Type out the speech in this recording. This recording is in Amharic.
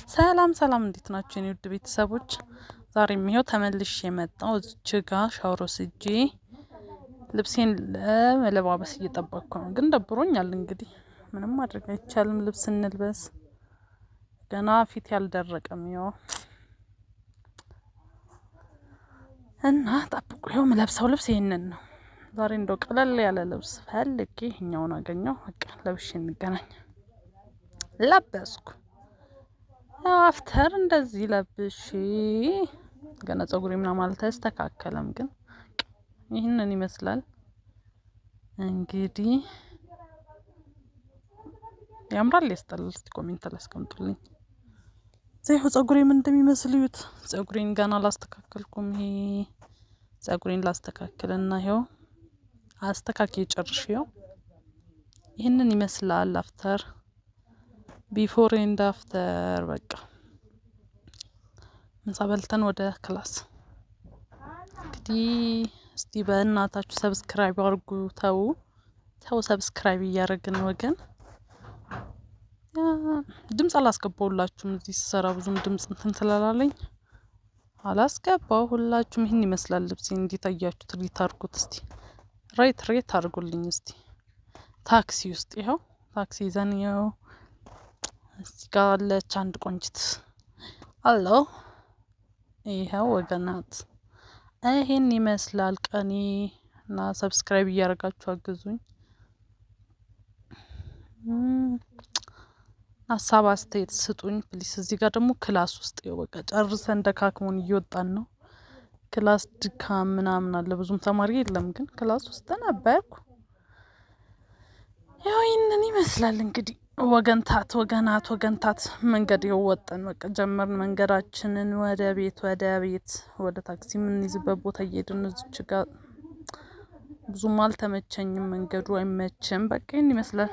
ሰላም ሰላም፣ እንዴት ናችሁ የኔ ውድ ቤተሰቦች? ዛሬ ይኸው ተመልሼ የመጣው እዚች ጋ ሻወር ወስጄ ልብሴን ለመለባበስ እየጠበቅኩ ነው። ግን ደብሮኛል። እንግዲህ ምንም ማድረግ አይቻልም። ልብስ እንልበስ። ገና ፊት ያልደረቀም ይኸው እና ጠብቁ። ይኸው የምለብሰው ልብስ ይሄንን ነው። ዛሬ እንደው ቀለል ያለ ልብስ ፈልጌ ይሄኛውን አገኘው። በቃ ለብሼ እንገናኝ። ለበስኩ። After እንደዚህ ለብሼ ገና ጸጉሬ ምናምን አልተስተካከለም፣ ግን ይህንን ይመስላል እንግዲህ። ያምራል፣ ያስጠላል? እስቲ comment ላይ አስቀምጡልኝ። ይኸው ጸጉሬ ምን እንደሚመስል እዩት። ጸጉሬን ገና አላስተካከልኩም። ይሄ ጸጉሬን ላስተካክልና ይኸው አስተካክዬ ጨርሼ ይኸው ይህንን ይመስላል። After, before and after። በቃ ምሳ በልተን ወደ class። እንግዲህ እስቲ በእናታችሁ subscribe አድርጉ። ተው ተው፣ subscribe እያደረግን ወገን። ድምጽ አላስገባሁላችሁም፣ እዚህ ስሰራ ብዙም ድምጽ እንትን ስላላለኝ አላስገባሁላችሁም። ይህን ይመስላል ልብሴ። እንዴት አያችሁት? Rate አድርጉት እስቲ፣ rate rate አድርጉልኝ እስቲ። ታክሲ ውስጥ ይኸው ታክሲ ይዘን ይኸው እዚህ ጋር አለች አንድ ቆንጅት አለው። ይኸው ወገናት ይሄን ይመስላል ቀኔ እና subscribe እያደረጋችሁ አግዙኝ። ሀሳብ አስተያየት ስጡኝ please። እዚህ ጋር ደግሞ class ውስጥ ይኸው በቃ ጨርሰን ደካክሞን እየወጣን ነው። Class ድካም ምናምን አለ፣ ብዙም ተማሪ የለም፣ ግን class ውስጥ ነበርኩ። ያው ይህንን ይመስላል እንግዲህ ወገንታት፣ ወገናት፣ ወገንታት። መንገድ ይኸው ወጠን በቃ ጀመርን መንገዳችንን ወደ ቤት፣ ወደ ቤት፣ ወደ ታክሲ የምንይዝበት ቦታ እየሄድን። እዚች ጋር ብዙም አልተመቸኝም፣ መንገዱ አይመችም። በቃ ይህን ይመስላል።